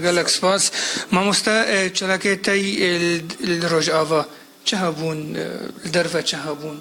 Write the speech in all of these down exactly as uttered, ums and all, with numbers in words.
Gelek spas. Mamoste, e, çalakê te yî, e, li, li Rojava çi hebûn, e, li derve çi hebûn?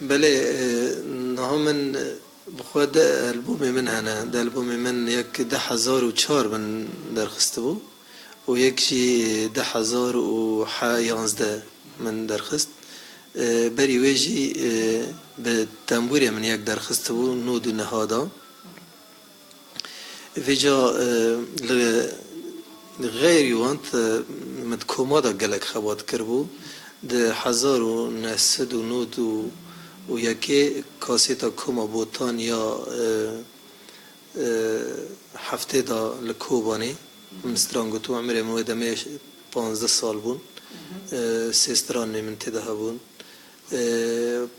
Belê, e, niha min, e, bi xwe de albûmê min hene. Di albûmê min yek du hezar û çar min derxistibû û yek jî du hezar û yanzdeh min derxist. E, berî wê jî, e, bi tembûrê min yek derxistibû, nod û niha da. Vêca, e, li, li xeyrî wan, e, min di koma de gelek xebat kiribû. Di hezar û neh sed û nod û yekê kasêta Koma Botan ya, e, e, heftê de li Kobanê min stran got û emirê min wê demê panzdeh sal bûn. E, sê stranê min tê de hebûn. E,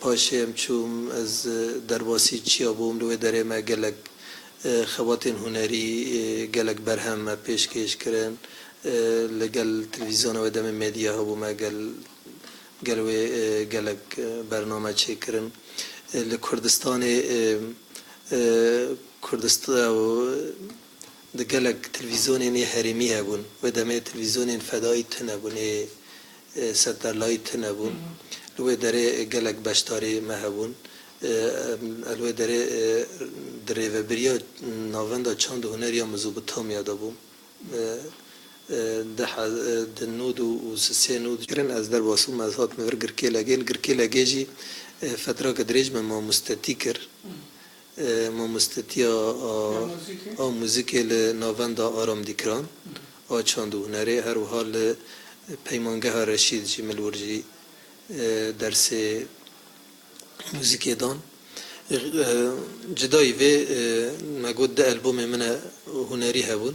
paşê em çûm, ez, e, derbasî çiya bûm, li wê derê me gelek, e, xebatên hunerî, e, gelek berhem me pêşkêş kirin. E, li gel televîzyona wê demê medya hebû, me gel, gel wê, e, gelek, e, bername çêkirin. E, li Kurdistanê, e, e, Kurdistan, Di gelek televîzyonên ê herêmî hebûn. Wê demê televîzyonên fedayî tune bûn, ê, ê seterlayî tune bûn. Li wê derê gelek beşdarê me hebûn. Ê, em, li wê derê, ê, di rêvebiriya Navenda Çand û Huneriya Mezopotamya de bûm. Ê, ê, di he-, ê, di nod û sisê nod kirin ez derbas bûm, ez hatim vir Girkê Legê. Li Girkê Legê jî, ê, fetrake dirêj me mamostetî kir. E, mamostetiya a, Ya muzîkê? a muzîkê li Navenda Aram Dîkiran, a çand û hunerê, her wiha li Peymangeha Reşîd jî min li wir jî, e, dersê muzîkê dan. E, e, cida yî vê, e, me got du albûmê min e hunerî hebûn.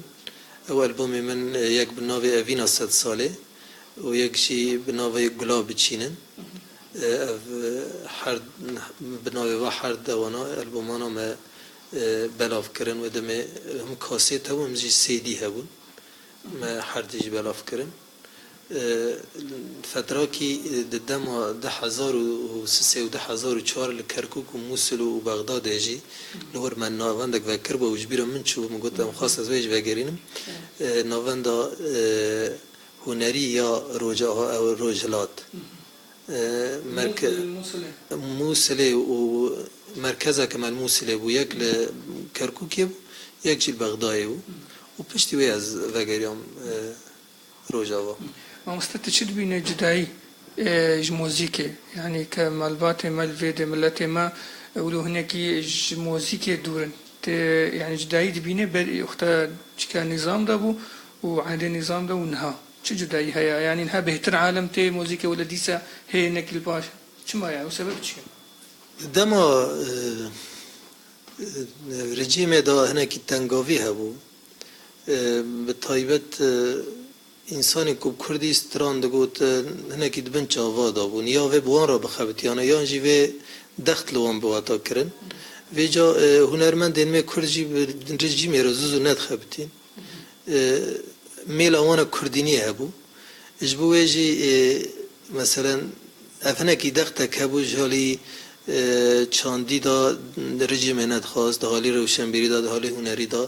Ew albûmê min, e, yek bi navê Evîna Sed Salê û yek jî bi navê Gula Biçînin. E, ev, e, her, bi navê va her dewana albûmana me, e, belav kirin. Wê demê him kasêt hebûn, him jî C D hebûn. Me her tî jî belav kirin. E, fetrakî, e, di dema du hezar û sisê û du hezar û çar li Kerkûk û Mûsil û Bexdadê jî li wir me navendek vekiribû û ji bîra min çûbû, min got, em xwest ez wê jî vegerînim. E, navenda, e, hunerî ya Roja-, ew Rojhilat. E, merke-, Mûsilê. Mûsilê û merkezeke me li Mûsilê bû, yek li Kerkûkê bû, yek jî li Bexdayê bû. Û piştî wê ez vegeriyam, e, Rojava. Mamoste, tu çi dibîne cudayî, e, ji muzîkê? Yanî ke malbatê me li vê dê, miletê me, e, wilo hinekî ji muzîkê dûr in. Tu, yanî cudayî dibîne ber-, wexta çika nîzam de bû û ehdê nîzam de û niha? Çi cudayî heye? Yanî niha bêhtir alem tê muzîkê wele dîsa hê hinekî li paş. Çima ye? Ew sebeb çi ye? Dema, e, e, rejîmê de hinekî tengavî hebû. E, bi taybet, e, însanên ku bi kurdî stran digot, e, hinekî di bin çava de bûn. Ya vê bi wan re bixebitiyane, yan jî vê dext li wan bi wata kirin. Vêca, e, hunermendên me kurd jî bi rejîmê re zû zû nedixebitîn. E, mêla wan e kurdîniyê hebû. Ji bo wê jî, e, meselen, ev hinekî dextek hebû ji alî, e, çandî de rejîmê nedixwast, di halî rewşenbîrî de, di halî hunerî de,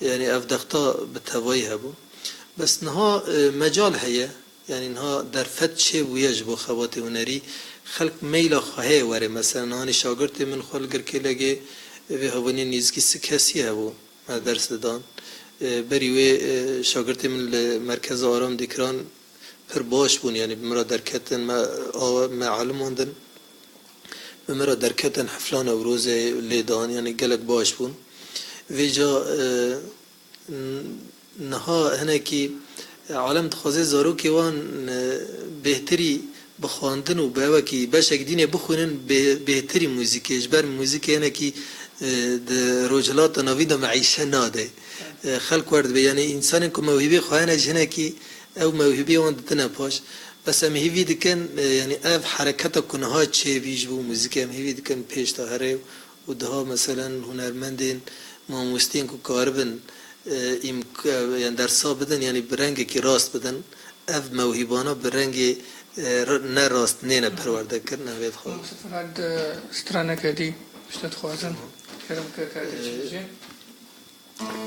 yanî ev dexta bi tevayî hebû. Bes niha, e, mecal heye, yanî niha derfet çêbûye ji bo xebatê hunerî. Xelk meyla xwe heye were, meselen, hanî şagirtê min xwe li Girkêlegê, e, vê hevalên nêzîkî sî kesî hebû. Me ders didan. E, berî wê, e, şagirtê min li Merkeza Aram Dîkiran pir baş bûn, yanî bi min re derketin, me, a, me alimandin. Bi min re derketin, hefla Newrozê lê dan, yanî gelek baş bûn. Vêca, e, n-, niha hinekî, e, alem dixwaze zarokê wan, e, bêhtirî bi xwendin û bi ewekî beşek dînê bixwînin, bê-, bêhtirî muzîkê, ji ber muzîkê hinekî, e, di rojhilata navîn de meîşe nade. E, xelk wer dibe, yanî însanên ku mewhîbê xwe hene ji hinekî ew mewhîbê wan ditine paş. Bes em hîvî dikin, e, yanî ev hereketa ku niha çêbî ji bo muzîkê em hîvî dikin pêş de here û daha meselen hunermendên, mamosteyên ku karibin, e, îmk-, e, yanî dersa bidin, yanî bi rengekî rast bidin. Ev mewhîbana bi rengê, e, r-, ne rast nêne perwerde kirin, em vê dixwazin. Mamoste Ferhad, e, straneke dî ji te dixwazim. Kerem ke, ke te çi dibêje?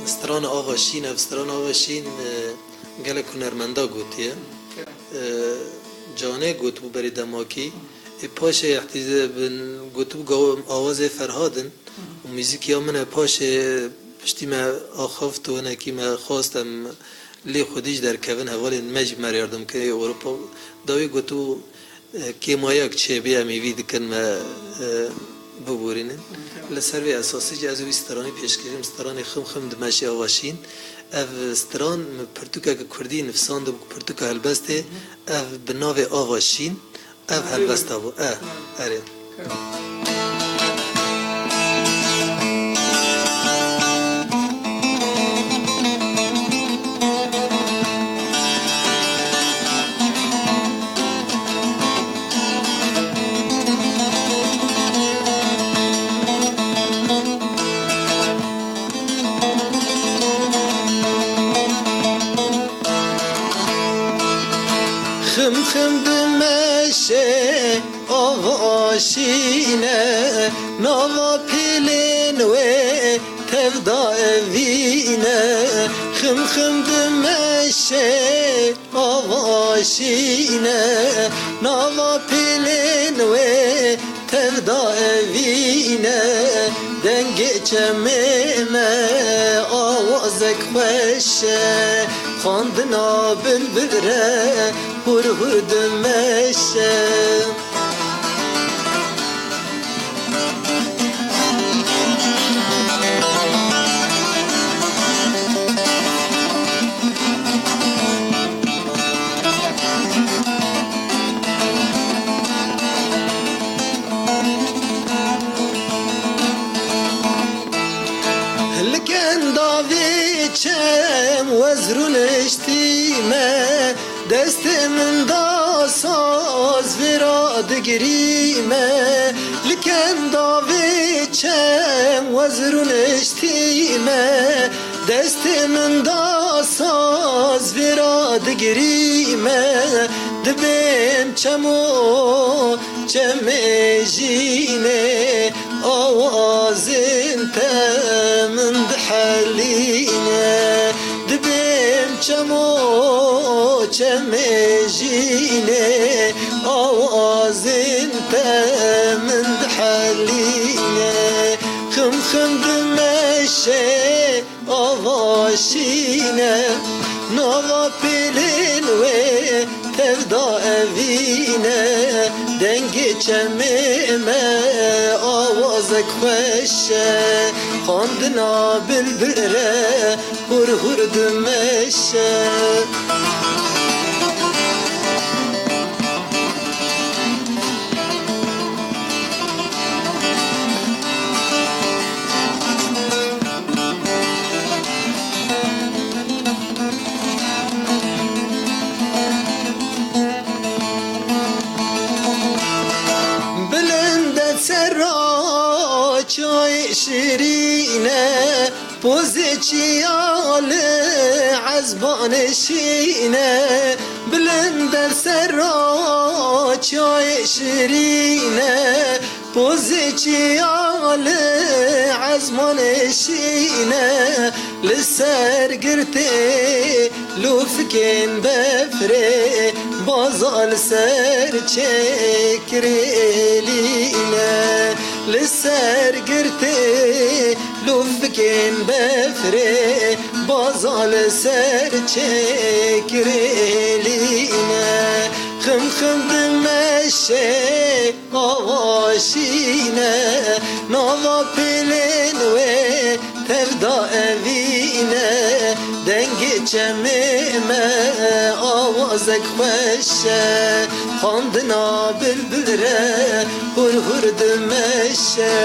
Strana Ava Şîn, ev strana Ava Şîn, e, gelek hunermenda gotiye. E, Canê gotibû berî demakî. Ê paşê ehtîze bin gotibû gaw awazê Ferhad in. Û muzîk ya min e paşê piştî me axaft û hinekî me xwast em lê xwedî jî derkevin hevalên me jî me re yardim kirin ê Ewropa. Dawî gotibû, e, kêmayek çêbî em êvî dikin me, e, biborînin. Li ser vê esasî jî ez ê wî stranî pêşkêşim, stranê Xim Xim dimeşê Ava Şîn. Ev stran min pirtûkeke kurdî nivîsandibû, pirtûka helbestê, ev bi navê Ava Şîn. Ev helbesta bû. E, erê. Xim xim dimeşe ava şîne, nava pêlên wê tevda evîne. Xim xim dimeşe ava şîne, nava pêlên wê tevda evîne. Dengê çemê me awazek xweş e, xwendina bilbil re hur hur dimeşe. Li kenda vê çem wez rûniştî me, destê min da saz vêra digirî me. Li kenda vê çem wez rûniştî me, destê min da saz vêra digirî me. Dibêm çemo çemê jînê, awazên te min dihelîne. Dibêm çemo çemê jînê, awazên te min dihelîne. Xim xim dimeşe ava şîne, nava pêlên wê tevda evîne. Dengê çemê me awazek xweş e, xwendina bilbil re hur hur dimeşe. Bilind e serra çayê şirîne, pozê çiya li ezbanê şîne. Bilind e serra çayê şirîne, pozê çiya li ezmanê şîne. Li ser girtê lûfikên befrê, baza li ser çêkirêlîne. Li ser girtê lûfikên befrê, baza li ser çêkirêlîne. Xim xim dimeşe ava şîne, nava pêlên wê tevda evîne. Dengê çemê me awazek xweş e, xwendina bilbil re hur hur dimeşe.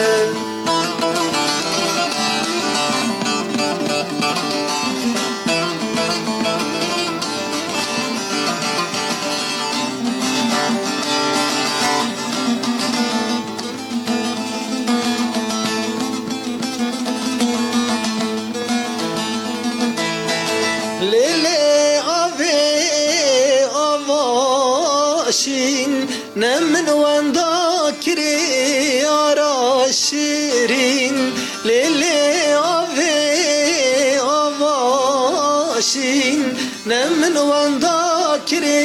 Lê lê avê ava şîn, ne min wenda kirê yara şirîn. Lê lê avê Şîn, ne min wenda kirê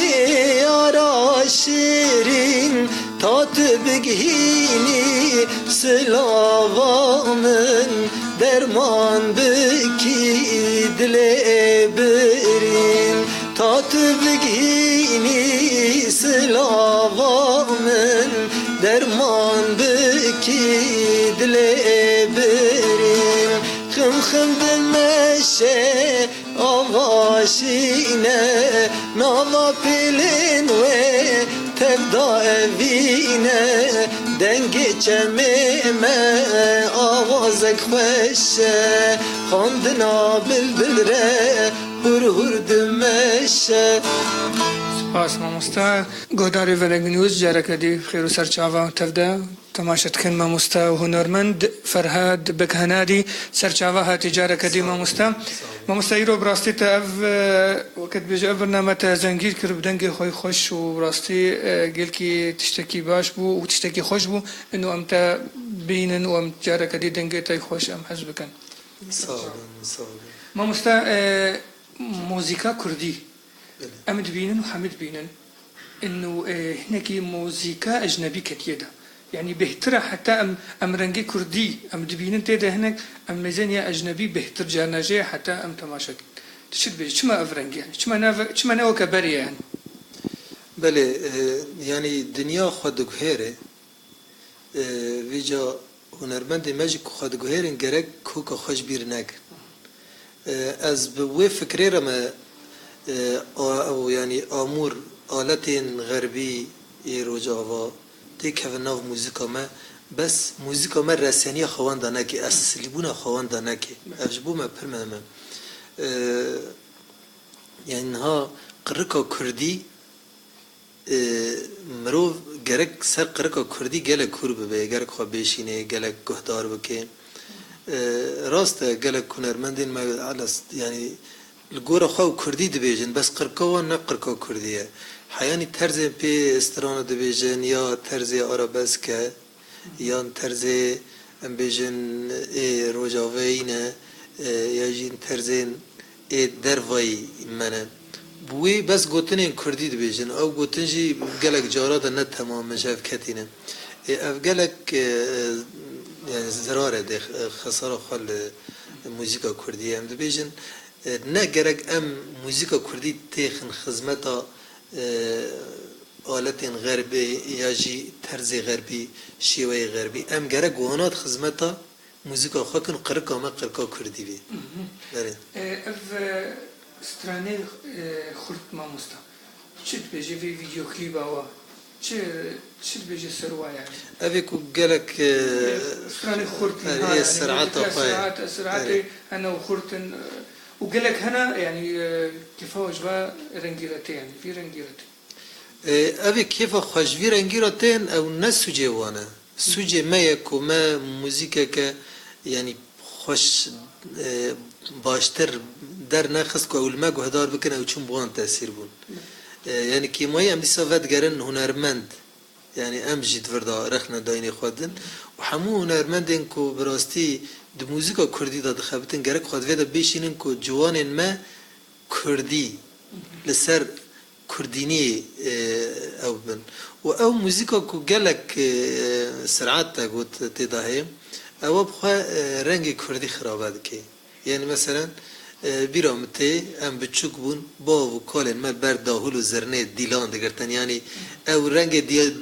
yara şîrîn, ta tu bigihînî silava min, derman bikî dilê birîn. Ta tu bigihînî silava min, derman bikî dilê birîn. Xim xim dimeşe ava şîne, nava pêlên wê tevda evîne. Dengê çemê me awazek xweş e, xwendina bilbil re hur hur dimeşe. Spas mamoste. Guhdarê Venegin News, careke dî xêr û serçava tev de. Temaşe dikin mamoste û hunermend Ferhad Bekhenadî, serçava hatî careke dî mamoste. Mamoste, îro bi rastî te ev, e, weke dibêje, ev bername te zengîr kir bi dengê xwe xweş û bi rastî, e, gelkî tiştekî baş bû û tiştekî xweş bû. Ino em te bînin û em careke dî dengê te xweş em hez bikin. Sağ olun, sağ olun. Mamoste, e, muzîka kurdî. Belê. Em dibînin û hemî dibînin. Ino, e, hinekî muzîka ecnebî ketiye de. Yanî bêhtir e heta em, em rengê kurdî em dibînin tê de hinek em mêzên ya ecnebî bêhtir carna jê heta em temaşe dikin. Tu çi dibêjî? Çima ev reng e? Çima ne, çima ne weke berê ye yani? Belê, e, yanî dinya xwe diguhêre. E, vêca hunermendê me jî ku xwe diguhêrin gerek koka xwe ji bîr nekin. E, ez bi wê fikrê re me, e, a, ew, yanî amûr aletên xerbî ê rojava têkevin nav muzîka me, bes muzîka me reseniya xwe wenda neke, eslîbûna xwe wenda neke. Ev ji bo me pir muhim e. E, yanî niha qirika kurdî, e, mirov gerek ser qirika kurdî gelek hûr bibe, gerek xwe bêşîne, gelek guhdar bike. E, rast e, gelek hunermendên me, elas, yanî li gora xwe ew kurdî dibêjin, bes qirka wan ne qirka kurdî ye. Heyanî terzên pê strana dibêjin ya terzê arabesk e, yan terzê, em bêjin, ê rojavayî ne, e, ya jî terzên ê dervayî me ne. Bi wê bes gotinên kurdî dibêjin. Ew gotin jî gelek cara de ne temam in, ji hev ketî ne. Ê, ev gelek, e, yani zirare dê, e, xesara xwe li muzîka kurdî ye. Em dibêjin, e, ne gerek em muzîka kurdî têxin xizmeta, e, aletên xerbê ya jî terzê xerbî, şêweyê xerbî. Em gerek wana di xizmeta muzîka xwe kin, qirika me qirika kurdî bê. Mhm. Belê. E, ev, e, stranê, e, xurt mamosta. Çi dibêje vê vîdeoklîba wa? Çi, çi dibêje ser wa yani? Ev ê ku gelek, e, stranê xurt, e, ha, ê yani, serata xwe ye. Serata, serata hene û xurt in, e, û gelek hene yani, e, kêfa ji va rengî re tê yani, vî rengî re tê. E, ev ê kêfa xwe ji vî rengî re tên, ew ne sûcê wan e. Sûcê me ye ku me muzîkeke, yanî xweş, e, baştir dernexist ku ew li me guhdar bikin, ew çûn bi wan tesîr bûn. E, yanî kêmayî em dîsa vedigerin hunermend. Yanî em jî di vir de rexne dayînê xwe din. Û hemû hunermendên ku bi rastî di muzîka kurdî de dixebitin, gerek xwe di vê de bêşînin ku ciwanên me kurdî li ser kurdîniyê, e, ew bin. Û ew muzîka ku gelek, e, sirat te got tê de heye, ew bi xwe, e, rengê kurdî xirabe dike. Yanî meselen, e, bîra min tê, em biçûk bûn, bav û kalên me ber dahûl û zirnê dîlan digirtin. Yanî ew rengê dî-,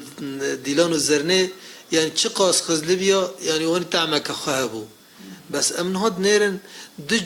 dîlan û zirnê, yanî çiqas xizlî biya, yanî wanî tehmeke xwe hebû. Bes em niha dinêrin du